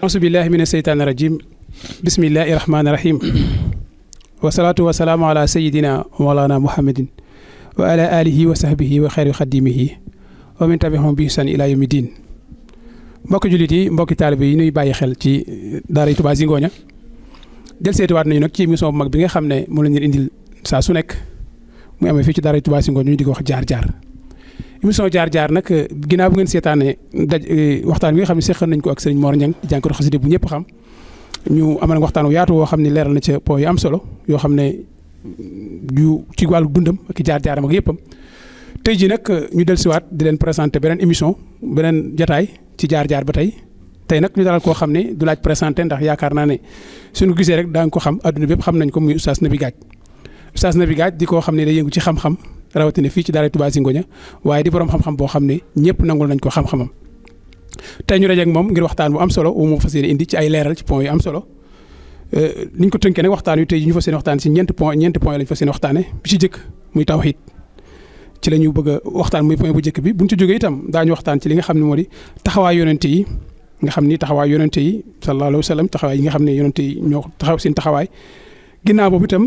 auzu billahi mina seytaani rajim bismillahi rahmaani rahim wasalaatu wasalaamu ala sayidina mawlana muhammadin wa ala alihi wa sahbihi wa xayri xadimihi wa min tabi'ahum bi ihsan ila yawmi din mbokki jullit yi mbokki taalibe yi ñuy bàyyi xel ci daara Touba Zingonia del seetiwaat nañu nag ci émission bu mag bi nga xam ne moom la ñu indil saa su nekk muy amee fii ci daara Touba Zingonia ñu di ko wax jaar-jaar émission jaar-jaar nag ginnaaw bu ngeen seetaanee waxtaan wi nga xam ne seqal nañ ko ak sëriñ Mor Niang di jànkatu xasida bu ñëpp xam ñu amal waxtaan wu yaatu woo xam ne leeral na ca point yu am solo yoo xam ne yu ci wàllu dundam ak jaar-jaaram ak yëppam tey jii nag ñu dellusiwaat di leen présenté beneen émission beneen jataay ci jaar-jaar ba tey nag ñu dalal koo xam ne du laaj présenté ndax yaakaar naa ne suñu gisee rek daa nga ko xam adduna bépp xam nañ ko muy Oustaz Nabi Gadj Oustaz Nabi Gadj di koo xam ne day yëngu ci xam-xam rawatina fii ci daara Touba Zingonia waaye di borom xam-xam boo xam ne ñëpp nangul nañ ko xam-xamam tey ñu daje ak moom ngir waxtaan bu am solo wu mu fas yéene indi ci ay leeral ci point yu am solo niñ ko tënkee nag waxtaan wi tey ñu fas yéene waxtaan si ñeenti point lañ fas yéene waxtaane bi ci jëkk muy tawhid ci la ñu bëgg a waxtaan muy point bu jëkk bi buñ ci jógee itam daañu waxtaan ci li nga xam ne moo di taxawaay yonente yi nga xam ni taxawaay yonente yi sallallahu alayhi wa sallam taxawaay yi nga xam ne yonente yi ñoo taxaw seen taxawaay ginnaaw boobu itam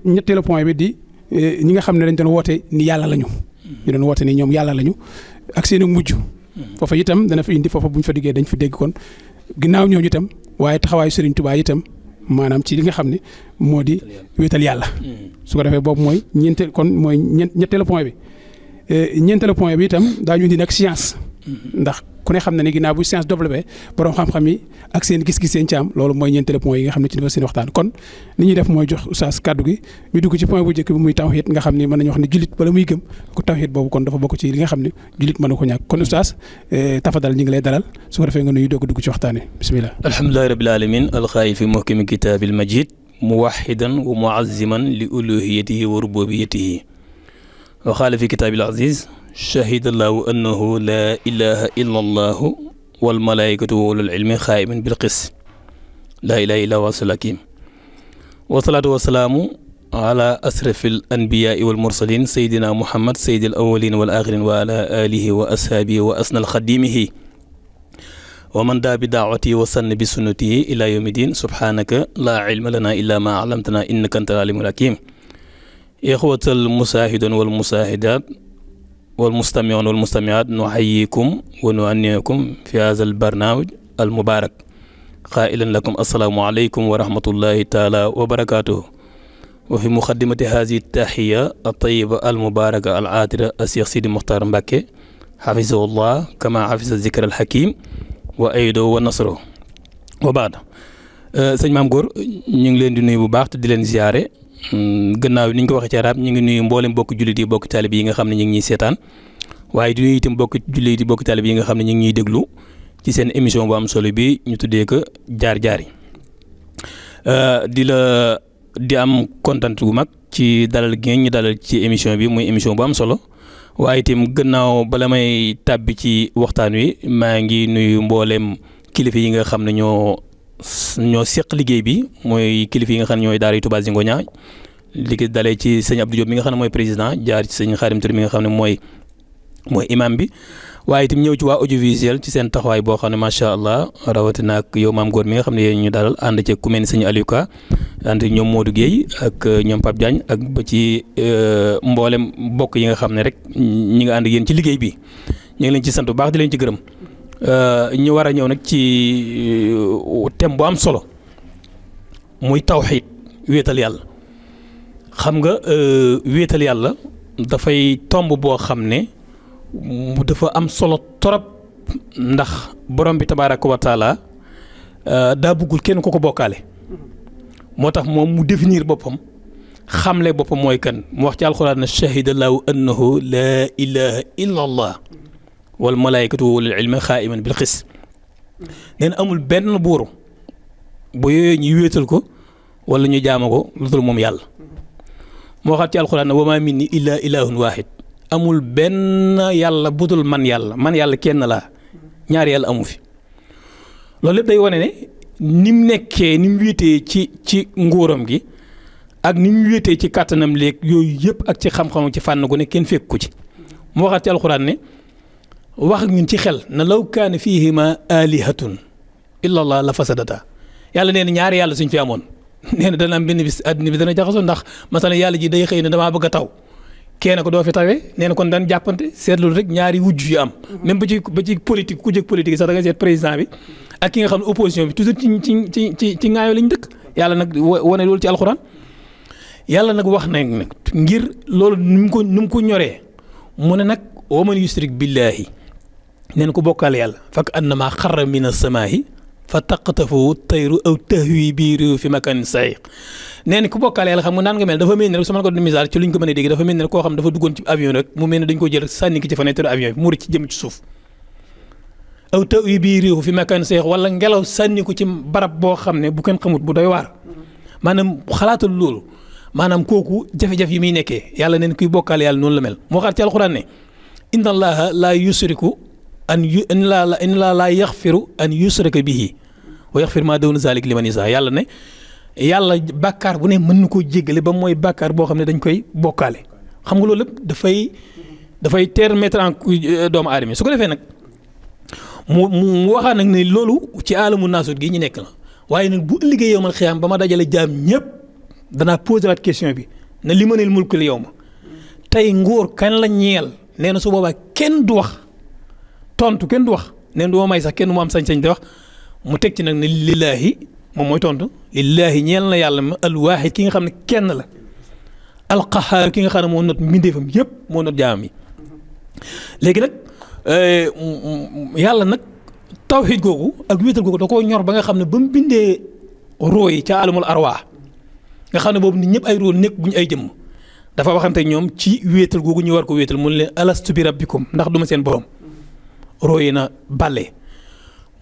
ñetteelu point bi di ñi nga xam ne dañ doon woote ni yàlla lañu ñu doon woote ni ñoom yàlla lañu ak seen mujj foofa itam dana fa indi foofa bu ñu fa diggee dañ fa dégg kon ginnaaw ñooñu itam waaye taxawaayu Serigne Touba itam maanaam ci li nga xam ne moo di wéetal yàlla su ko defee boobu mooy ñetteelu point bi ñeenteelu point bi itam daañu indi nag science ndax ku ne xam na ne ginnaaw bu science développé borom xam-xam yi ak seen gis-gis seen ci am loolu mooy ñeenteelu point yi nga xam ne ci dafa seen waxtaan kon li ñuy def mooy jox Oustaz kàddu gi ñu dugg ci point bu njëkk bi muy tawhid nga xam ne mën nañu wax ne jullit bala muy gëm ko tawhid boobu kon dafa bokk ci li nga xam ne jullit mën na ko ñàkk kon Oustaz tafadal ñu ngi lay dalal su ko defee nga nuyu doog a dugg ci waxtaane bismillah alhamdulillahi rabbil alamin alxaayil fi muhkami kitaabil majid muwahidan wa muazziman li uluhiyatihi wa rububiyatihi wa qaala fi kitaabil aziz shahida allahu annahu laa ilaha illa allahu wal malaikatu wa ulul ilmi xaayiman bil qis laa ilaha illa huwa al hakim wa salaatu wa salaamu ala asrafil anbiyaai wal mursalin sayidina muhammad sayidil awalin wal axirin wa ala alihi wa ashaabihi wa asnal xadimihi wa man daa bi daawatihi wa sann bi sunnatihi ila yawmi din subhanaka laa ilma lana illa ma alamtana innaka anta alimul hakim ixwatal musaahidoon wal musaahidaat والمستمعون والمستمعات نحييكم ونهنئكم في هذا البرنامج المبارك قائلا لكم السلام عليكم ورحمة الله تعالى وبركاته وفي مقدمة هذه التحية الطيبة المباركة العاطرة الشيخ سيدي مختار مبكي حفظه الله كما حفظ الذكر الحكيم وأيده ونصره وبعد sëñ Maam Góor ñu ngi leen di nuyu bu baax te di leen ziare gannaaw ni ñu ko waxee ci arab ñu ngi nuyu mboolem bokk jullit yi bokk taalib yi nga xam ne ñu ngi ñuy seetaan waaye di nuyu itam bokk jullit yi bokk taalib yi nga xam ne ñu ngi ñuy déglu ci seen émission bu am solo bi ñu tuddee ko jaar-jaar yi di am kontaan bu mag ci dalal gi ñu dalal ci émission bi muy émission bu am solo waaye itam gannaaw bala may tàbbi ci waxtaan wi maa ngi nuyu mboolem kilifa yi nga xam ne ñoo seq liggéey bi mooy kilifa yi nga xam ne ñooy daara Touba Zingonia liggéey dalee ci sëñ Abdou Diop mi nga xam ne mooy président jaar ci sëñ Xaadim Touré mi nga xam ne mooy imam bi waaye itam ñëw ci waa audiovisuel ci seen taxawaay boo xam ne macha allah rawatina ak yow Maam Góor mi nga xam ne yéen ñu dalal ànd ci ku mel ni sëñ Aliou Ka ànd ñoom Modou Guèye ak ñoom Pape Diagne ak ba ci mboolem bokk yi nga xam ne rek ñi nga ànd yéen ci liggéey bi ñu ngi leen ci sant bu baax di leen ci gërëm. ñu war a ñëw nag ci thème bu am solo muy tawxiid wéetal yàlla xam nga wéetal yàlla dafay tomb boo xam ne dafa am solo torop ndax borom bi tabaaraka wa taala daa bëggul kenn ku ko bokkaale moo tax moom mu définir boppam xamle boppam mooy kan mu wax ci alxuraan na shahida allahu annahu laa ilaha illa allah wal malaayikatu wa ulul ilmi xaa'iman bil qis nee na amul benn buur bu yooyu ñu wéetal ko wala ñu jaamu ko lu dul moom yàlla moo waxaat ci alxuraan ne wa maa minni illaa ilaahun waahid amul benn yàlla budul man yàlla kenn laa ñaari yàlla amu fi loolu lépp day wane ne ni mu nekkee ni mu wéetee ci nguuram gi ak ni mu wéetee ci kàttanam léeg yooyu yëpp ak ci xam-xamam ci fànn gu ne kenn fekk ko ci mu waxaat ci alxuraan ne wax ak ñun ci xel na law kaana fiihima aalihatun illa allah la fasadata yàlla nee na ñaari yàlla suñ fi amoon nee na dana am benn bis àddina bi dana jaxasoo ndax masalan yàlla ji day xëy ne damaa bëgg a taw kenn ko doo fi tawee nee na kon daan jàppante seetlu rek ñaari wujj yu am même ba ci politique ku jëkk politique sax da nga seet président bi ak ki nga xam ne opposition bi toujours ci ŋaayoo lañ dëkk yàlla nag wane loolu ci alxuraan yàlla nag wax na nag ngir loolu nu mu ko ñoree mu ne nag wa man yusrik billaahi nee na ko bokkaale yàlla fak annama xarra min as-samaa'i fa taqtafu tayru aw tahwi bi réew fi makan sayiq nee na ku bokkaale yàlla xam nga naan nga mel dafa mel ni rek su ma ko doon misaal ci luñ ko mën a dégg dafa mel ni rek koo xam dafa duggoon ci avion rek mu mel ne dañ ko jël sànni ki ci fenêtre avion bi mu rëcc ci jëm ci suuf aw tahwi bi réew fi makan sayiq wala ngelaw sànni ko ci barab boo xam ne bu kenn xamut bu doy waar maanaam xalaatul loolu maanaam kooku jafe-jafe yi muy nekkee yàlla neen kuy bokkaale yàlla noonu la mel moo xaat ci alxuraan ne inna allaha laa yusriku inna laa yaxfiru an yusraka bihi wa yaxfir maa dawna zalik liman yasa yàlla ne yàlla bàkkaar bu ne mën na koo jéggale ba mooy bàkkaar boo xam ne dañ koy bokkaale xam nga loolu lépp dafay permettre en doomu aadama su ko defee nag mu waxaa nag ne loolu ci aalamu naasut gi ñu nekk la waaye nag bu liggéey yowmal xiyaam ba ma dajale jaam ñëpp danaa posé waat question bi na li manil mulkul yawma tey nguur kan la ñeel nee na su boobaa kenn du wax tontu kenn du wax nee na du ma may sax kenn mu am sañ-sañ di wax mu teg ci nag ne lillaahi moom mooy tontu lillaahi ñeel na yàlla ma alwaahid ki nga xam ne kenn la alqahaar ki nga xam ne moo not mbindeefam yëpp moo not jaamam yi léegi nag yàlla nag tawxiid googu ak wéetal googu da koo ñor ba nga xam ne ba mu bindee roo yi ca alamul arwaa nga xam ne boobu nit ñëpp ay roo nekk guñ ay jëmm dafa waxante ñoom ci wéetal googu ñu war ko wéetal mu ne leen alastu bi rabbikum ndax duma seen borom roo yi na bàlle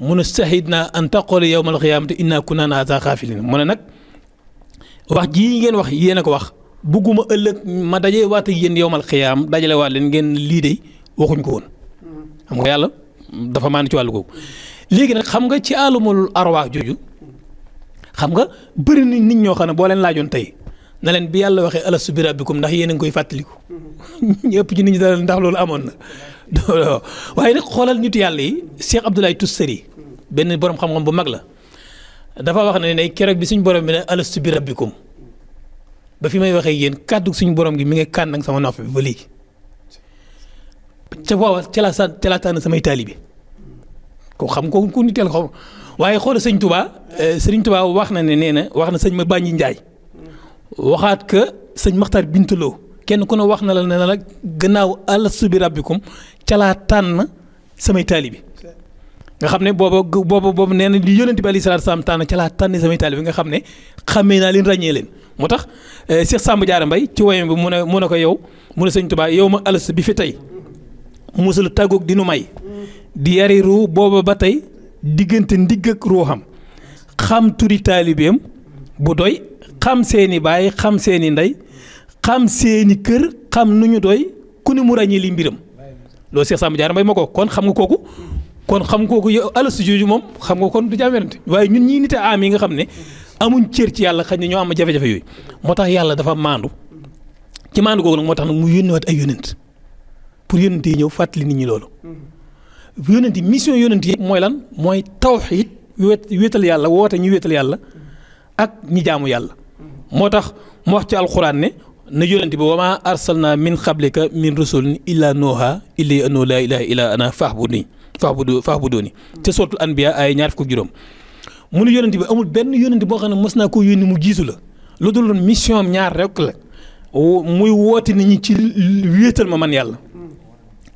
mu ne sahidna an taqula yawmal qiyaamati inna kunna an haadha xaafiliin mu ne nag wax jii ngeen wax yéen a ko wax bugguma ëllëg ma daje waat ak yéen yawmal qiyaam dajale waat leen ngeen lii de waxuñ ko woon xam nga yàlla dafa maan ci wàllu googu léegi nag xam nga ci alamul arwaax jooju xam nga bëri na nit ñoo xam ne boo leen laajoon tey na leen bi yàlla waxee alastu bi rabbikum ndax yéen a ngi koy fàttaliku ñëpp ci nit ñi daal ndax loolu amoon na waaye nag xoolal nitu yàlla yi Cheikh Abdoulaye Tustari benn borom xam-xam bu mag la dafa wax ne keroog bi suñ borom bi ne alastu bi rabbikum ba fi may waxee yéen kàddu suñu borom gi mi ngi kànd ak sama nopp bi ba léegi ca booba ca laa tànn samay taalibe ko xam ko ku niteel xaw waaye xoolal sëñ Touba sëriñ Touba wax na ne nee na wax na sëñ ma Bàññi Njaay waxaat que sëñ Maxtar Bintuloo kenn ku ne wax na la ne la gannaaw alastu bi rabbikum ca laa tànn samay taalibe nga xam ne boobu nee na li yónent bi alayhi salaatu salaam tànn ca laa tànn samay taalibe nga xam ne xàmmee naa leen ràññee leen moo tax Cheikh Samba Diarra Mbaye ci woyam bi mu ne ko yow mu ne sëñ Touba yow ma alastu bi fi tey musul tàggoog di nu may di yari ruu booba ba tey diggante ndigg ak ruuxam xam turi taalibeem bu doy xam seeni baay xam seeni ndey xam seeni kër xam nu ñu doy ku ne mu ràññee li mbiram loolu Cheikh Samba Diarra Mbaye ma ko kon xam nga kooku yow alastu jooju moom xam nga kon du jaamerante waaye ñun ñii nite am yi nga xam ne amuñ cër ci yàlla xëy na ñoo am jafe-jafe yooyu moo tax yàlla dafa maandu ci maandu googu nag moo tax nag mu yónnewaat ay yónent pour yónent yi ñëw fàttali nit ñi loolu yónent yi mission yónent yi mooy lan mooy tawxiid wéetal yàlla woote ñu wéetal yàlla ak ñi jaamu yàlla moo tax mu wax ci alxuraan ne na yónent bi wa maa arsalna min qablika min rasulin illa nooha illa annahu laa ilaaha illa ana fa'buduuni te suratul anbiya ay ñaar fukk juróom mu ne yónent bi amul benn yónent boo xam ne mos naa koo yónni mu jiitu la lu dul doon mission am ñaar rek la muy woote nit ñi ci wéetal ma man yàlla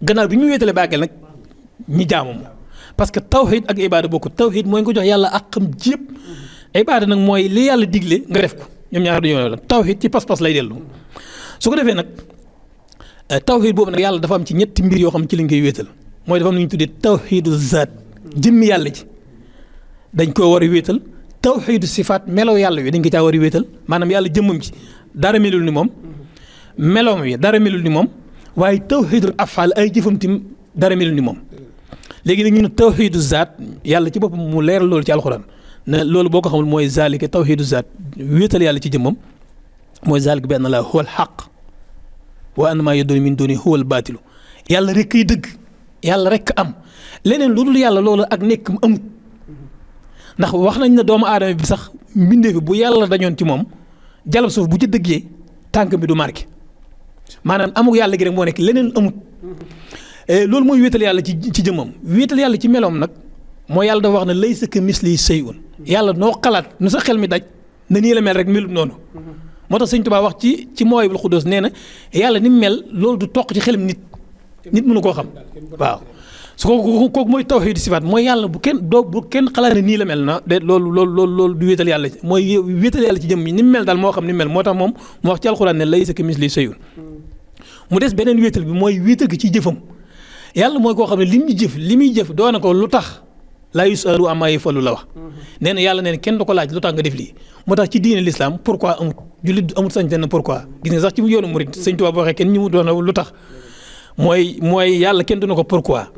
gannaaw bi ñu wéetalee bàggeel nag ñi jaamu ma parce que tawxiid ak ibaada bokku tawxiid mooy nga ko jox yàlla ak xam jépp ibaada nag mooy li yàlla digle nga def ko ñoom ñaar dañoo la tawxiid ci pas-pas lay dellu su ko defee nag tawxiid boobu nag yàlla dafa am ci ñetti mbir yoo xam ci lañ koy wéetal mooy dafa am lu ñu tuddee tawxiidu zaat jëmmi yàlla ji dañ koo war a wéetal tawxiidu sifaat melow yàlla wi dañ ko caa war a wéetal maanaam yàlla jëmmam ci dara melul ni moom meloom wi dara melul ni moom waaye tawxiidul afaal ay jëfam tim dara melul ni moom léegi nag ñu ne tawxiidu zaat yàlla ci boppam mu leeral loolu ci alxuraan ne loolu boo ko xamul mooy zaalika tawxiidu zaat wéetal yàlla ci jëmmam mooy zaalika bi anna laaha huwal xaq wa anna maa yad'uuna min duunihi huwal baatilu yàlla rek kay dëgg yàlla rek am leneen lu dul yàlla loolu ak nekk mu amut ndax wax nañ ne doomu aadama bi sax mbindee fi bu yàlla dañoon ci moom jalab suuf bu ci dëggee tànk bi du marqué maanaam amul yàlla gi rek moo nekk leneen amut loolu mooy wéetal yàlla ci jëmmam wéetal yàlla ci meloom nag moo yàlla dafa wax ne laysa kamislihi shay'un yàlla noo xalaat nu sa xel mi daj na nii la mel rek melut noonu moo tax sëñ Tuubaa wax ci Mawaahibul Quddus nee na yàlla ni mu mel loolu du toq ci xelam nit mënu koo xam waaw su kooku mooy tawhiid sifaat mooy yàlla bu kenn xalaat ne nii la mel na de loolu du wéetal yàlla mooy wéetal yàlla ci jëm yi ni mu mel daal moo xam ni mu mel moo tax moom mu wax ci alxuraan ne laysa kamislihi shay'un mu des beneen wéetal bi mooy wéetal gi ci jëfam yàlla mooy koo xam ne li muy jëf doona ko lu tax laa yusalu ammaa yafalu la wax nee na yàlla nee na kenn du ko laaj lu tax nga def lii moo tax ci diine l'islam pourquoi amut jullit amut sañ na pourquoi gis nga sax ci yoonu murid sëñ Tuubaa boo waxee kenn ñu mu doon lu tax mooy yàlla kenn du na ko pourquoi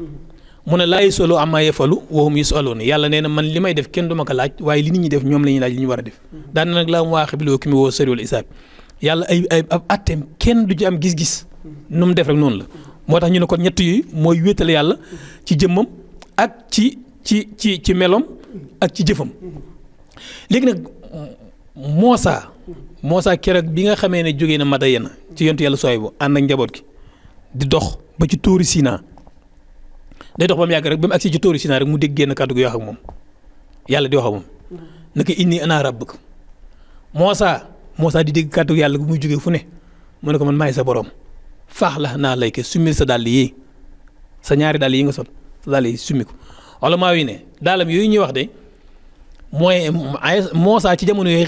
mu ne laa yusalu ammaa yafalu wa hum yusaluun yàlla nee na man li may def kenn du ma ko laaj waaye li nit ñi def ñoom la ñuy laaj li ñu war a def daan nag laa mu waaxe biloo ki mi woo sariwul isaab yàlla ay ab atteem kenn du ci am gis-gis nu mu def rek noonu la moo tax ñu ne kon ñett yi mooy wéetal yàlla ci jëmmam ak ci melom ak ci jëfam léegi nag Muusaa keroog bi nga xamee ne jógee na Madayana ci yontu yàlla Suwaybu ànd ak njaboot gi di dox ba ci tóori Sinaa day dox ba mu yàgg rek ba mu agsi ci tóori Sinaa rek mu dégg génn kàddu gi wax ak moom yàlla di wax ak moom naka inni ana rabbuka Muusaa di dégg kàddu yàlla gu muy jógee fu ne mu ne ko man maay sa borom faax la naa lay ke summil sa dàll yi sa ñaari dàll yi nga sol sa dàll yi summi ko wala maa wi ne daalam yooyu ñuy wax de mooy Muusaa ci jamono yooyu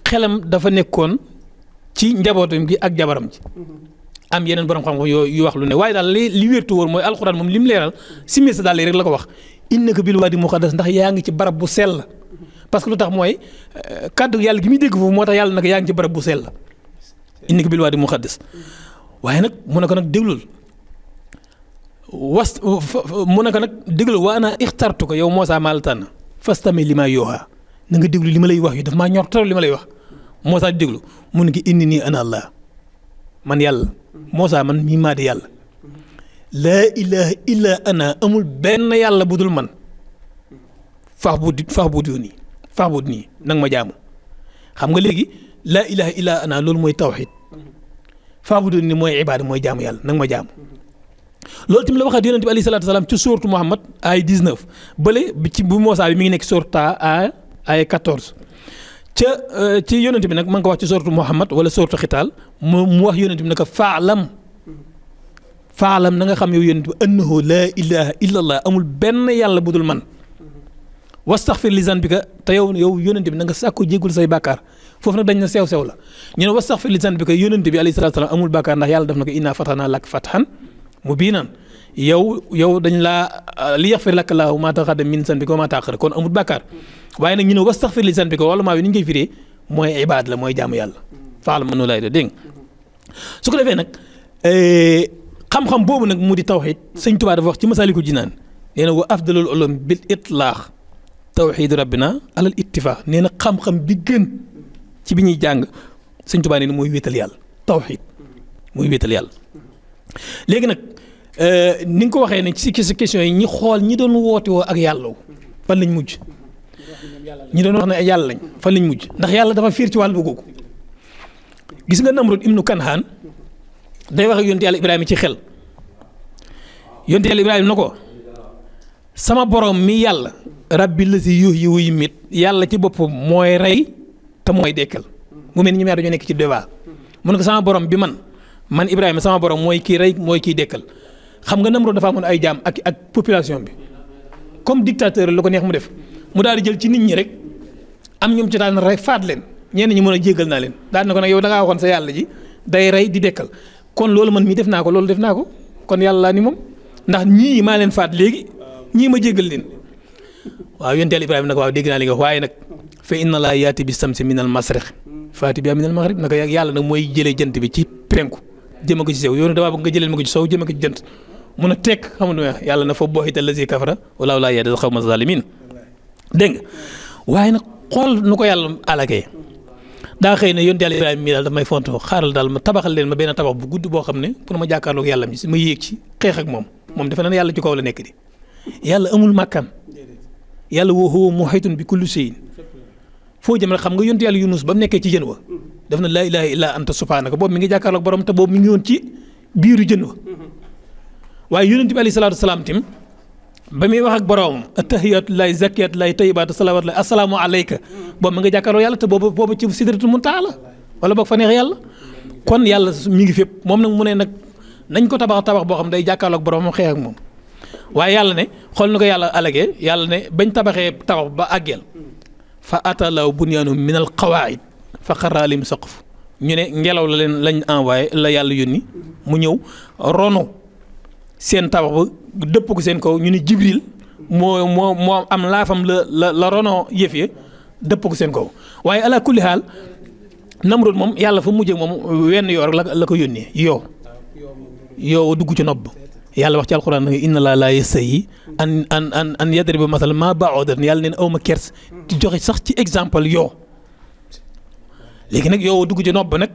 xelam dafa nekkoon ci njabootam gi ak jabaram ji am yeneen borom xam-xam yu wax lu ne waaye daal li wértu woon mooy alxuraan moom li mu leeral simmi sa dàll yi rek la ko wax innaka bil waadi muqaddas ndax yaa ngi ci barab bu sell parce que lu tax mooy kàddu yàlla gi muy dégg foofu moo tax yàlla nag yaa ngi ci barab bu sell innaka bil waadi muqaddas waaye nag mu ne ko nag déglul mu ne ko nag déglul wa ana ixtartu ko yow Muusaa maa la tànn fastami li maa yooxaa na nga déglu li ma lay wax yi daf maa ñor trop li ma lay wax Muusaa di déglu mu ne ko inni nii ana Allah man yàlla Muusaa man mii maa di yàlla laa ilaha illa ana amul benn yàlla bu dul man faax bu nii nanga ma jaamu xam nga léegi laa ilaha illa ana loolu mooy tawxiid faax bu nii mooy ibaada mooy jaamu yàlla nanga ma jaamu loolu tamit la waxaat yonent bi alayhi salaatu wa salaam ci sourate Muhammad ay 19 bële ci bu Muusaa bi mi ngi nekk sourate ay 14 ci yonent bi nag ma ngi ko wax ci sourate Muhammad wala sourate Xitaal mu wax yonent bi ne ko faalam na nga xam yow yonent bi annahu laa ilaha illa allah amul benn yàlla budul man wastaxfir li zanbika te yow yonent bi na nga sàkku jéggul say bàkkaar foofu nag dañ na sew la ñu ne wastaxfir li zanbika yonent bi alayhi salaatu wa salaam amul bàkkaar ndax yàlla def na ko innaa fatahna laka fathan mubiinan yow dañ laa li yaxfir laka laahu maa taqaddama min zanbika wa maa ta'axxara kon amul bàkkaar waaye nag ñu ne wastaxfir li zanbika wala maa wi ni ñu koy firee mooy ibaad la mooy jaamu yàlla faala mënu lay de dégg su ko defee nag xam-xam boobu nag mu di tawxiid sëñ Tuubaa dafa wax ci Masaalikul Jinaan nee na wa afdalul ulum bil itlaax tawxiid rabbina alal ittifaax nee na xam-xam bi gën ci bi ñuy jàng sëñ Tuubaa nee na mooy wéetal yàlla tawxiid mooy wéetal yàlla léegi nag ni nga ko waxee ne ci question yi ñi xool ñi doon woote woo ak yàlla fan lañ mujj ñi doon wax ne yàlla lañ fan lañ mujj ndax yàlla dafa fiir ci wàll bu googu gis nga Namrud ibnu Kanhaan day wax ak yonent yàlla Ibrahima ci xel yonent yàlla Ibrahima na ko sama borom mi yàlla rabbi la si yuhyi wa yumiit yàlla ci boppam mooy rey te mooy dekkal mu mel ni ñoom ñaar dañoo nekk ci débat mu ne ko sama borom bi man Ibrahima sama borom mooy kii rey mooy kii dekkal xam nga Namrud dafa amoon ay jaam ak population bi comme dictateur la ko neex mu def mu daal di jël ci nit ñi rek am ñoom ci daal na rey faat leen ñenn ñi mën a jéggal naa leen daal na ko nag yow da ngaa waxoon sa yàlla ji day rey di dekkal kon loolu man mii def naa ko loolu def naa ko kon yàlla laa ni moom ndax ñii maa leen faat léegi ñii ma jéggal leen waaw yonent Yàlla Ibrahima nag waaw dégg naa li nga wax waaye nag fa inna laa yaati bi samsi min al masriq faati bi min al maghrib naka yàlla nag mooy jëlee jant bi ci penku jëma ko ci sew yow damaa bëgg nga jëlee ma ko ci sow jëma ko ci jant mun a tekk xam nga yàlla na fa booxita lazi kafara wala laa yaati xawma zalimin dégg nga waaye nag xool nu ko yàlla alakee daa xëy ne yonent yàlla Ibrahima mii daal daf may fonto xaaral daal ma tabaxal leen ma benn tabax bu gudd boo xam ne pour ma jàkkaarloog yàlla mi ma yéeg ci xeex ak moom defe na ne yàlla ci kaw la nekk di yàlla amul màkkaan yàlla wa huwa muhitun bi kulli shay'in foo jëm rek xam nga yonent yàlla Yunus ba mu nekkee ci jën wa def na laa ilaaha illaa anta subhaanaka boobu mi ngi jàkkaarloog borom te boobu mi ngi woon ci biiru jën wa waaye yonent bi alayhi salaatu wasalaam tim ba muy wax ak boromam attahiyatu laay zakiyatu laay tayibaatu salawaatu laay asalaamu alayka boobu mi nga jàkkaarloo yàlla te boobu ci sidratul muntaha la wala boog fa neex yàlla kon yàlla mi ngi fépp moom nag mu ne nag nañ ko tabax boo xam day jàkkaarloo ak boromam xeex ak moom waaye yàlla ne xool na ko yàlla alagee yàlla ne bañ tabaxee tabax ba àggeel fa atalaw bunyaanum min al qawaid fa xarra alayhim saqf ñu ne ngelaw la leen lañ envoyé la yàlla yónni mu ñëw rono seen tabax ba dëpp ko seen kaw ñu ne Jibril moo am laafam la rono yëf ya dëpp ko seen kaw waaye ala kulli xaal Namrud moom yàlla fa mujjee moom wenn yoor la ko yónnee yow dugg ci nopp yàlla wax ci alxuraan na inna laa yastahi an yadriba masal ma ba'udan yàlla neen awma kers ci joxe sax ci exemple yow léegi nag yow dugg ci nopp nag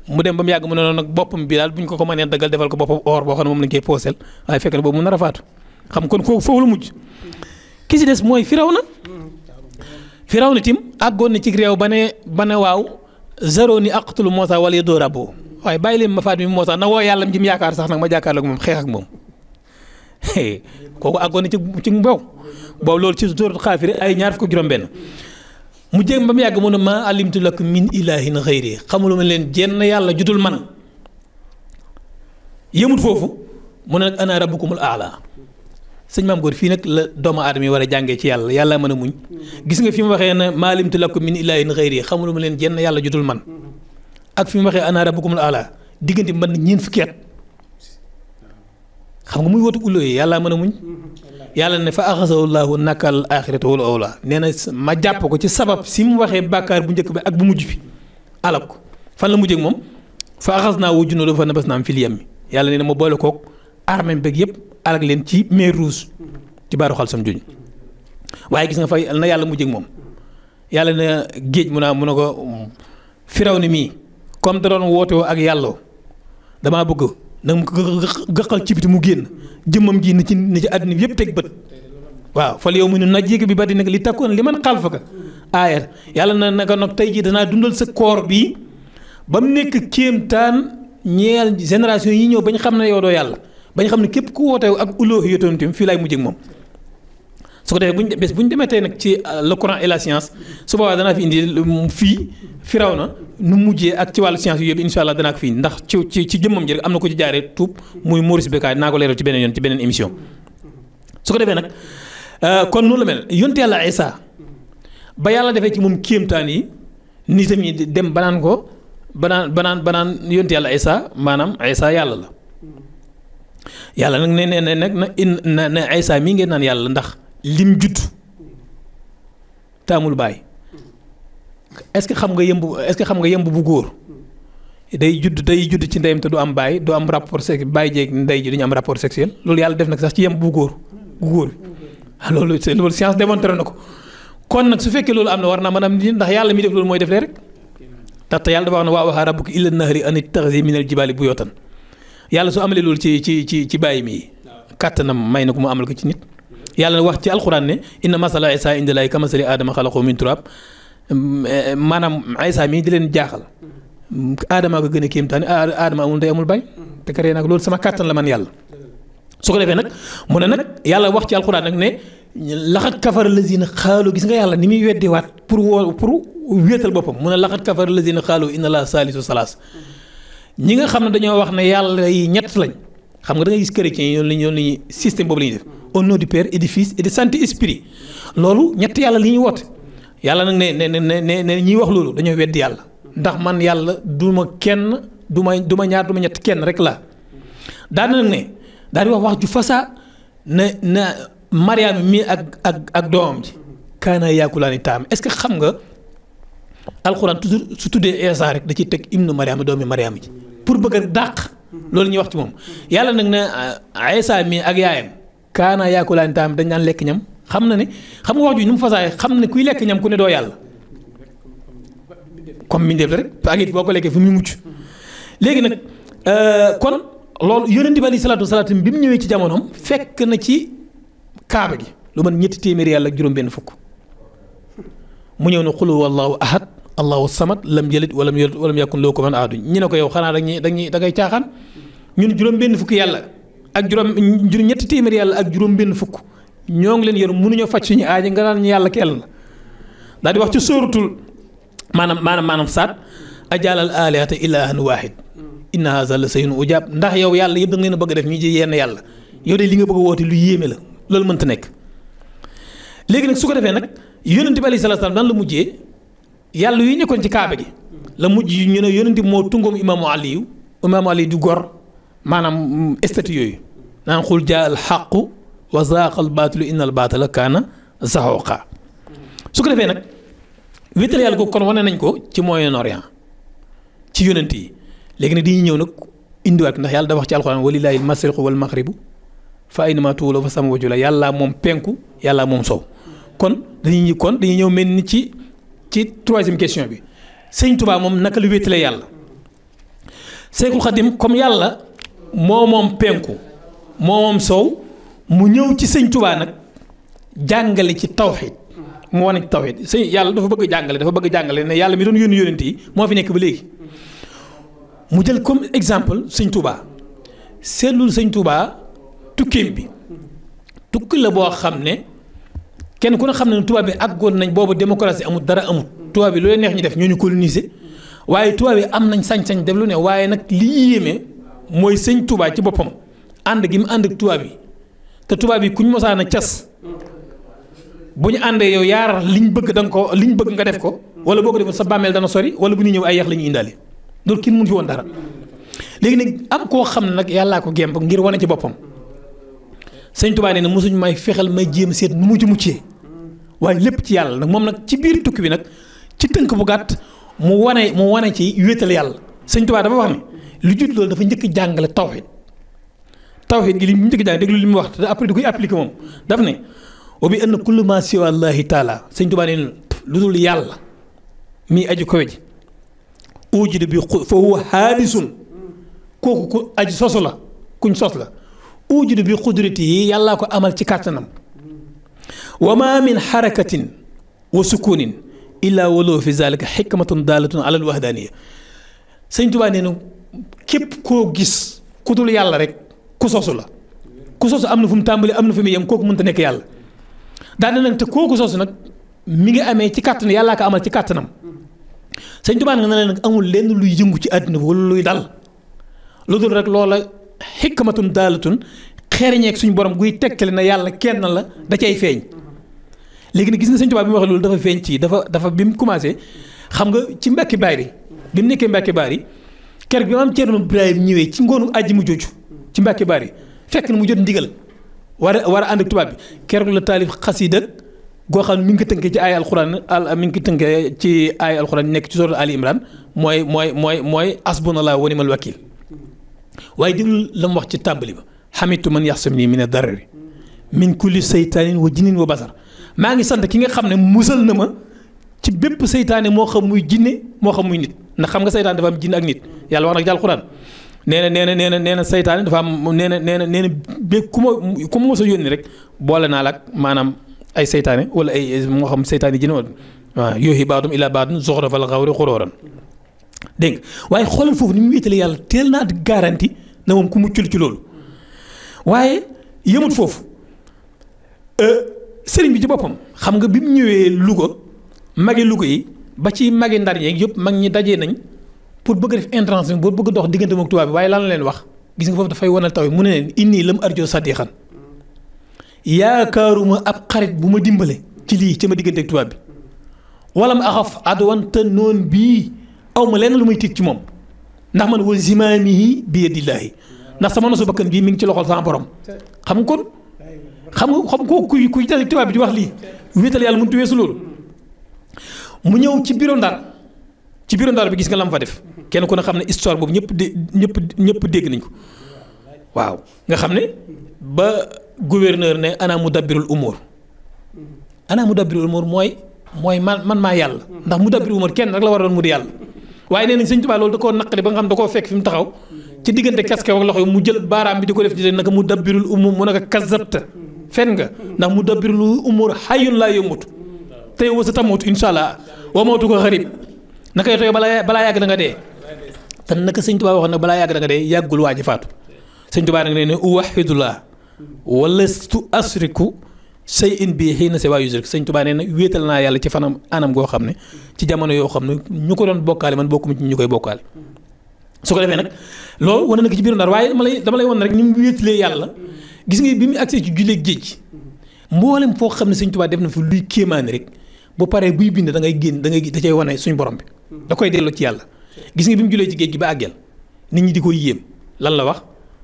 mu dem ba mu yàgg mu ne noonu nag boppam bi daal bu ñu ko mënee daggal defal ko boppam or boo xam ne moom lañ koy poosel waaye fekk na boobu mu nar a faatu xam kon kooku foofu la mujj ki si des mooy Firawna tim àggoon na ci réew ba ne waaw zaroni aqtulu Muusaa wala yad'u rabbahu waaye bàyyi leen ma faat mi Muusaa na woo yàlla jëm yaakaar sax nag ma jàkkaarloo ak moom xeex ak moom kooku àggoon na ci mbow boobu loolu ci suuratul Xaafir ay ñaar fukk juróom-benn mu jéem ba mu yàgg mu ne maa alimtu lakum min ilaahin xayri xamuluma leen jenn yàlla judul man yëmut foofu mu ne nag ana rabbukumul aala sëñ Maam Góor fii nag la doomu aadama yi war a jàngee ci yàlla mën a muñ gis nga fi mu waxee ne maa alimtu lakum min ilaahin xayri xamuluma leen jenn yàlla judul man ak fi mu waxee ana rabbukumul aala diggante man ñeent fukki at xam nga muy wootu ulloo yi yàlla mën a muñ yàlla ne fa axasahu llaahu nakal axirata wal awla nee na ma jàpp ko ci sabab si mu waxee bàkkaar bu njëkk bi ak bu mujj bi alak ko fan la mujjee ak moom fa axas naa wu junóo fa nabas naam fil yammi yàlla nee na ma boole koog armée beeg yëpp alak leen ci mer Rouge ci baaru xal sam juñ waaye gis nga fa na yàlla mujjee ak moom yàlla na géej mu ne ko Firawna mii comme da doon woote woo ak yàlla damaa bëgg nag mu ko gëqal ci biti mu génn jëmmam ji ni ci àddina bi yëpp teg bët waaw fal yow mu ne najjiika bi badanika li takkuuna liman xalfaka aayatan yàlla na naka nag tey jii danaa dundal sa koor bi ba mu nekk kéemtaan ñeel génération yi ñëw ba ñu xam ne yow doo yàlla ba ñu xam ne képp ku woote ak uluuhiyyatoon tamit fii laay mujjee ak moom. su ko defee bu ñu demee tey nag ci le Coran et la science su boobaa danaa fi indi fii Firawna nu mujjee ak ci wàllu science yu yëpp incha allah danaa ko fi indi ndax ci jëmmam ji rek am na ko ci jaaree tuub muy Maurice Bucaille naa ko leeral ci beneen yoon ci beneen émission. su ko defee nag kon noonu la mel yonte yàlla Isa ba yàlla defee ci moom kéemtaan yi nitam yi dem banaan ko banaan yonte yàlla Isa maanaam Isa yàlla la yàlla nag ne Isa mii ngeen naan yàlla ndax. lim judd taamul baay est-ce que xam nga yemb bu góor day judd ci ndeyam te du am baay du am rapport sexuel baay jeeg ndey ji duñu am rapport sexuel loolu yàlla def nag sax ci yemb bu góor bi loolu science démontré na ko kon nag su fekkee loolu am na war naa mën a am ndax yàlla mi def loolu mooy def lee rek ndaxte yàlla dafa wax ne waa waxaa rabbuka ila nahri an ittaxisi minal jibaali buyootan yàlla su amalee loolu ci bàyyi mi kàttanam may na ko mu amal ko ci nit yàlla wax ci alxuraan ne inna masala Isa inda Llaahi kamasali aadama xalaqahu min turaab maanaam Isa mii di leen jaaxal aadama ko gën a kéemtaane aadama amul ndey amul baay te karee nag loolu sama kàttan la man yàlla su ko defee nag mu ne nag yàlla wax ci alxuraan nag ne laxat kafara lazina xaalu gis nga yàlla ni muy weddiwaat pour wéetal boppam mu ne laxat kafara lazina xaalu inna Llaaha saalisu salaas ñi nga xam ne dañoo wax ne yàlla yi ñett lañ xam nga da ngay gis chrétiens yi ñoom la ñuy système boobu la ñuy def au nom du Père et du Fils et du Saint-Esprit loolu ñett yàlla li ñuy woote yàlla nag ne ñiy wax loolu dañoo weddi yàlla ndax man yàlla du ma kenn du ma ñaar du ma ñett kenn rek la daana nag ne daal di wax ju fasaa na Mariama mii ak doomam ji kaana yaakulaani taam est-ce que xam nga alxuraan toujours su tuddee Isa rek da ciy teg ibnu Mariama doomi Mariama ji pour bëgg a dàq loolu ñuy wax ci moom yàlla nag ne Isa mi ak yaayam kaana yaakulaani taam dañ daan lekk ñam xam na ne xam nga wax ju ni mu fasaay xam ne kuy lekk ñam ku ne doo yàlla comme mbindeef la rek ak it boo ko lekkee fu muy mucc léegi nag kon loolu yonent bi alayhi salaatu wasalaam bi mu ñëwee ci jamonoom fekk na ci kaaba gi lu man ñetti téeméeri yàlla ak juróom-benn fukk mu ñëw ne xul wallahu ahad allahu samad lam yalid walam yulad walam yakun lahu kufuwan ahad ñu ne ko yow xanaa da ngay caaxaan ñun juróom-benn fukk yàlla ak ñetti téeméeri yàlla ak juróom-benn fukk ñoo ngi leen yor mënuñoo faj suñu aaji nga naan ñu yàlla kenn la daal di wax ci sóoratul maanaam saat ajaalal alihata ilahan wahid inna haza la sayun ujaab ndax yow yàlla yëpp da nga leen a bëgg a def ñu ci yenn yàlla yow de li nga bëgg a woote lu yéeme la loolu mënta nekk léegi nag su ko defee nag yonent bi alayhi salaatu salaam nan la mujjee yàlla yu nekkoon ci kaaba gi la mujj ñu ne yonent bi moo tungoom imaamu Ali du gor maanaam statut yooyu naan xul jaa al xaqu wa zaaqa al baatilu inna al baatila kaana zahuuqa su ko defee nag wéetal yàlla ko kon wane nañ ko ci Moyen-Orient ci yonent yi léegi nag dañuy ñëw nag indiwaat ndax yàlla dafa wax ci alxuraan walillaahi al-mashriqu wal maghribu fa aynamaa tuwallu fa samma wajhu llaahi yàlla moom penku yàlla moom sow kon dañuy ñëw mel ni ci troisième question bi sëñ Tuubaa moom naka lu wéetale yàlla Seexul Xadim comme yàlla moom penku moom sow mu ñëw ci sëñ Tuubaa nag jàngale ci tawxiid mu wane ci tawxiid sëñ yàlla dafa bëgg jàngale ne yàlla mi doon yónni yónent yi moo fi nekk ba léegi mu jël comme exemple sëñ Touba seetlul sëñ Touba tukkeem bi tukki la boo xam ne kenn ku ne xam ne tubaab bi àggoon nañ boobu démocratie amul dara amul tubaab bi lu leen neex ñu def ñoo ñu coloniser waaye tubaab bi am nañ sañ-sañ def lu ne waaye nag li yéeme mooy sëñ Touba ci boppam ànd gi mu ànd ak tubaab bi te tubaab bi kuñ mosaan a cas bu ñu àndee yow yaar liñ bëgg liñ bëgg nga def ko wala boo ko defee sa bàmmeel dana sori wala bu ñu ñëw ay yax la ñuy indaale. loolu kenn mënu fi woon dara léegi nag am koo xam ne nag yàllaa ko gemb ngir wane ci boppam sëñ Tuubaa nee na mosuñu may fexeel may jéem seet nu mu ci muccee waaye lépp ci yàlla nag moom nag ci biir tukki bi nag ci tënk bu gàtt mu wane ci wéetal yàlla sëñ Tuubaa dafa wax ne lu jut loolu dafa njëkk jàngale tawxiid gi li mu njëkk jàngale déglu li mu wax te après di koy appliqué moom daf ne wa bi anna kullu ma siwa Allaahi taala sëñ Tuubaa nee na lu dul yàlla mii aju kowe ji ujudu bi fa huwa haadisun kooku ku aji sosu la kuñ sos la ujudu bi xudrati yi yàllaa ko amal ci kàttanam wa ma min xarakatin wa sukunin illa waloo fi zalika xikmatun daalatun ala alwahdaniya sëñ Tuubaa nee na képp koo gis ku dul yàlla rek ku sosu la ku sosu am na fu mu tàmbali am na fu mu yem kooku mënta nekk yàlla daane nag te kooku sosu nag mi ngi amee ci kàttan yàllaa ko amal ci kàttanam sëñ Tuubaa nga ne nag amul lenn luy yëngu ci àddina bi wala luy dal lu dul rek loola xikmatun daalatun xereñeeg suñu borom guy tegtale na yàlla kenn la da cay feeñ léegi nag gis nga sëñ Tuubaa bi mu waxee loolu dafa feeñ ci dafa bi mu commencé xam nga ci Mbàkke Baari bi mu nekkee Mbàkke Baari keroog bi maam Ceerno Ibrahima ñëwee ci ngoonu àjji mu jooju ci Mbàkke Baari fekk na mu jot ndigal war a ànd ak tubaab bi keroog la taalif xasiida goo xam ne mi ngi ko tënkee ci ay alxuraan mi ngi ko tënkee ci ay alxuraan nekk ci sourate Ali Imran mooy asbunallahu wa ni'mal wakiil waaye déglu la mu wax ci tàmbali ba xamitu man yaxsamni min ad-darari min kulli saytaanin wa jinnin wa basar maa ngi sant ki nga xam ne musal na ma ci bépp saytaane moo xam muy jinne moo xam muy nit ndax xam nga saytaane dafa am jinne ak nit yàlla wax nag ci alxuraan nee na saytaane dafa am nee na bé ku ma mos a yónni rek boole naa la ak maanaam ay saytaane wala ay moo xam saytaane jinne wala waaw yooyu baadum ila baadum zuxrafal xawri xurooran dégg nga waaye xoolal foofu ni mu wéetale yàlla teel naa di garanti na moom ku muccul ci loolu waaye yëmut foofu sëriñ bi ci boppam xam nga bi mu ñëwee Louga magi Louga yi ba ci magi Ndar yeeg yëpp mag ñi dajee nañ pour bëgg def intervention pour bëgg dox diggante moom tubaab bi waaye lan la leen wax gis nga foofu dafay wanal taw mu ne leen inni lam arjo sadiqan yaakaaruma ab xarit bu ma dimbale ci lii ci ma diggante ak tubaab bi wala ma axaf adwan te noon bii aw ma lenn lu may tiit ci moom ndax man wa zimaamihi bi yadillaahi ndax sama nosu bakkan bii mi ngi ci loxol sama borom xam nga kon xam ko kuy dal tubaab bi di wax lii wéetal yàlla mënut weesu loolu mu ñëw ci bureau Ndar ci biir Ndar bi gis nga lam fa def kenn ku ne xam ne histoire boobu ñëpp dégg nañ ko waaw nga xam ne ba gouverneur ne ana mudabbirul umur mooy man maa yàlla ndax mudabbirul umur kenn rek la war a doon mu di yàlla waaye nee nañ Sëñ Tuubaa loolu da koo naqari ba nga xam da koo fekk fi mu taxaw ci diggante casque ak loxo yi mu jël baaraam bi di ko def di naka mudabbirul umur mu naka kazabta fen nga ndax mudabbirul umur hayyun laa yamutu tey wasa tamutu insha allah wa mawtu ko xarib naka yow tey balaa yàgg da nga dee te naka Sëñ Tuubaa waxoon nag balaa yàgg da nga dee yàggul waa ji faatu Sëñ Tuubaa nag ne uwahidullah walastu asriku shay'in bi hiina siwaa yusrik Sëñ Tuubaa nee na wéetal naa yàlla ci fanam anam goo xam ne ci jamono yoo xam ne ñu ko doon bokkaale man bokkuma ci ñu koy bokkaale su ko defee nag loolu wane na ko ci biir Ndar waaye dama lay wan rek ni mu wéetalee yàlla gis nga bi mu agsee ci julleeg géej mboolem foo xam ne Sëñ Tuubaa def na fi luy kéemaane rek bu paree buy bind da ngay génn da cay wane suñu borom bi da koy delloo ci yàlla gis nga bi mu jullee ci géej gi ba àggel nit ñi di ko yéem lan la wax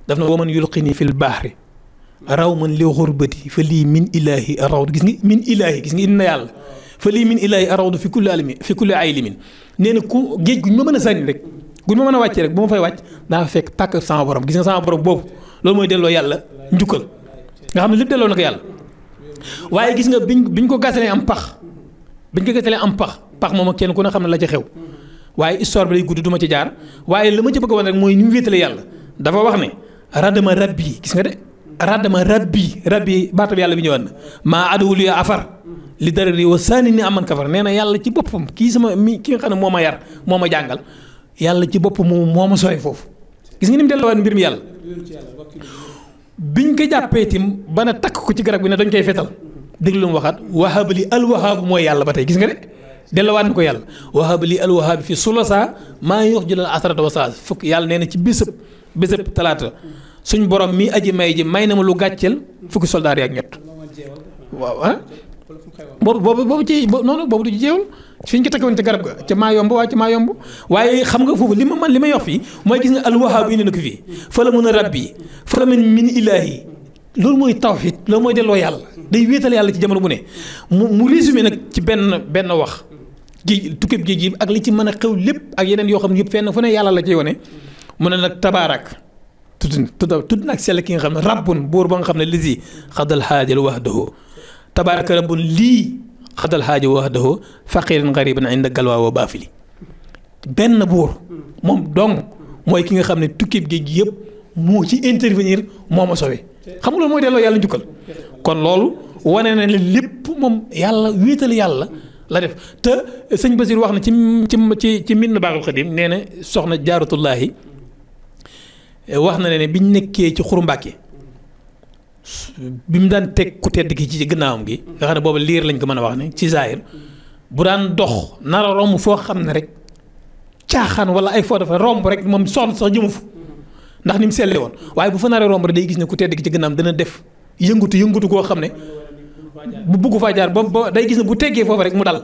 daf na waman yulqini fil bahri raw man li xurbati fa lii min ilaahi arawdu gis nga min ilaahi gis nga indi na yàlla fa lii min ilaahi arawdu fi kulli ay limin nee na ku géej gu ñu ma mën a sànni rek gu ñu ma mën a wàccee rek bu ma fay wàcc daa fekk tàkk sama borom gis nga sama borom boobu loolu mooy delloo yàlla njukkal nga xam ne lépp delloo na ko yàlla waaye gis nga biñ ko gasalee am pax pax moom ak kenn ku ne xam ne la ca xew waaye histoire bi lay gudd du ma ci jaar waaye la ma ci bëgg a wan rek mooy ni mu wéetale yàlla dafa wax ne radama rabbi gis nga de radama rabbi baatab yàlla bi ñëwaat na maa adawul ya afar li dara ri wa saani ni aman kafar nee na yàlla ci boppam ki nga xam ne moo ma yar moo ma jàngal yàlla ci boppam moo ma sooy foofu gis nga ni mu delluwaat mbir mi yàlla biñ ko jàppee tim ba na takk ko ci garab bi ne dañ koy fetal déglu lu mu waxaat wahabali alwahaabu mooy yàlla ba tey gis nga de delluwaat na ko yàlla wahabali alwahaabi fi sulasa maa yox jëlal asarata wa saas fukk yàlla nee na ci bésëb talaata suñ borom mi aji may ji may na ma lu gàcceel fukki soldaar yi ak ñett waaw ah boobu du ci jeewal fi ñu ko takkoon ca garab ga ca maa yomb waaye xam nga foofu li ma yox fii mooy gis nga alwahaab indi na ko fii fa la mën a rabbi fa la mën min ilaahi loolu mooy tawhid loolu mooy delloo yàlla day wéetal yàlla ci jamono bu ne mu résumé nag ci benn wax géej tukkib géej gi ak li ci mën a xew lépp ak yeneen yoo xam ne yëpp fenn fu ne yàlla la ciy wane mu ne nag tabaarak tudd nag sell ki nga xam ne rabbun buur ba nga xam ne lisi xadal xaajal wahdahu tabaaraka rabbun lii xadal xaaja wahdahu faqiran gariban inda galwaa wa baafili benn buur moom dong mooy ki nga xam ne tukkib géej gi yëpp moo ci intervenir moo ma sowe xam nga loolu mooy delloo yàlla njukkal kon loolu wane na ne lépp moom yàlla wéetal yàlla la def te sëñ Basiir wax na ci Minanu Baaxil Xadim nee na soxna jaaratullaahi wax na ne biñ nekkee ci Xuru Mbàkke bi mu daan teg ku tedd ki ci gannaawam gi nga xam ne boobu liir lañ ko mën a wax ne ci zaahir bu daan dox nar a romb foo xam ne rek caaxaan wala ay foo dafa romb rek moom soxna sax jëmu fu ndax ni mu selle woon waaye bu fa naree romb rek day gis ne ku tedd ki ci gannaawam dana def yëngutu koo xam ne bu bugg faa jaar ba day gis ne bu teggee foofu rek mu dal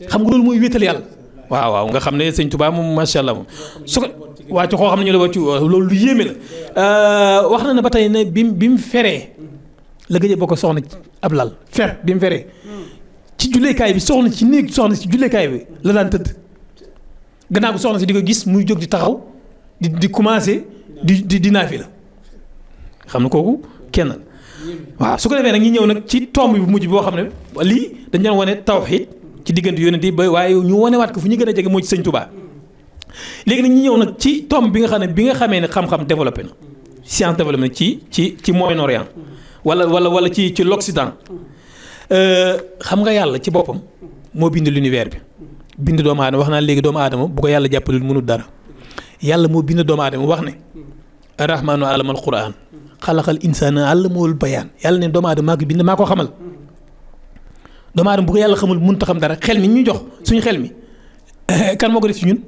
xam nga loolu mooy wéetal yàlla waaw nga xam ne sëñ Tuubaa moom macha allah moom su ko waa ci xoo xam ne ñu la wàccu loolu lu yéeme la wax na ne ba tey ne bi mu feree la gëj a bokk soxna ab lal bi mu feree ci julleekaay bi soxna ci néeg soxna ci julleekaay bi la daan tëdd gannaaw ko soxna si di ko gis muy jóg di taxaw di commencé di naafi la xam ne kooku kenn waaw su ko defee nag ñi ñëw nag ci tomb bu mujj boo xam ne lii dañ doon wane tawxiid ci diggante yonent yi ba waaye ñu wanewaat ko fu ñu gën a jege mooy ci sëñ Tuubaa léegi nag ñi ñëw nag ci tomb bi nga xamee ne xam-xam développé na science développé na ci Moyen-Orient wala ci l'Occident xam nga yàlla ci boppam moo bind l'univers bi bind doomu aadama wax naa léegi doomu aadama bu ko yàlla jàppalul mënul dara yàlla moo bind doomu aadama wax ne arrahmaanu allamal quraan xalaqal insaana allamahul bayaan yàlla ne doomu aadama maa ko bind maa ko xamal doomu aadama bu ko yàlla xamul mënut a xam dara xel mi ñu jox suñu xel mi kan moo ko def ci ñun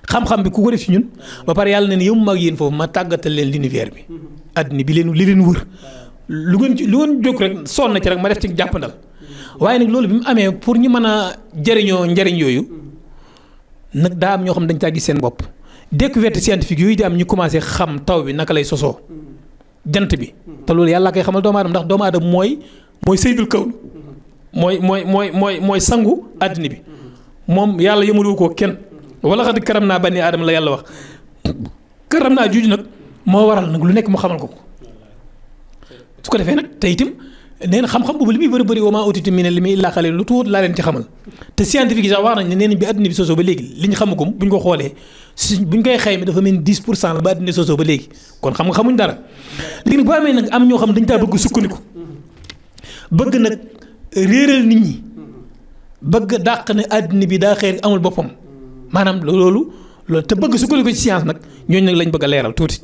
xam-xam bi ku ko def ci ñun ba pare yàlla ne yow mag yéen foofu ma tàggatal leen l'univers bi àddina bi li leen wër lu ngeen jóg rek sonn na ci rek ma def ci jàppandal waaye nag loolu bi mu amee pour ñu mën a jëriñoo njëriñ yooyu nag daa am ñoo xam dañ caa gis seen bopp découverte scientifique yooyu di am ñu commencé xam taw bi naka lay sosoo jant bi te loolu yàlla koy xamal doomu aadama ndax doomu aadama mooy saydul kawn mooy sangu àddina bi moom yàlla yëmalu ko kenn wala xad karam naa bani aadama la yàlla wax karam naa juuju nag moo waral nag lu nekk mu xamal ko su ko defee nag te itam nee na xam-xam boobu li muy bëri bëri wa maa utiitum mina l-ilmi illaa qaliilan lu tuut laa leen ci xamal te scientifique yi sax wax nañ ne nee nañ bi adduna bi sosoo ba léegi li ñu xamagum buñ ko xoolee buñ koy xayma dafa mel ni 10% la ba adduna sosoo ba léegi kon xam nga xamuñ dara léegi nag boo amee nag am ñoo xam dañ taa bëgg sukkandiku bëgg nag réeral nit ñi bëgg dàq ne adduna bi daa xeer amul boppam maanaam loolu te bëgg sukkandiku ci science nag ñooñu nag lañ bëgg a leeral tuuti.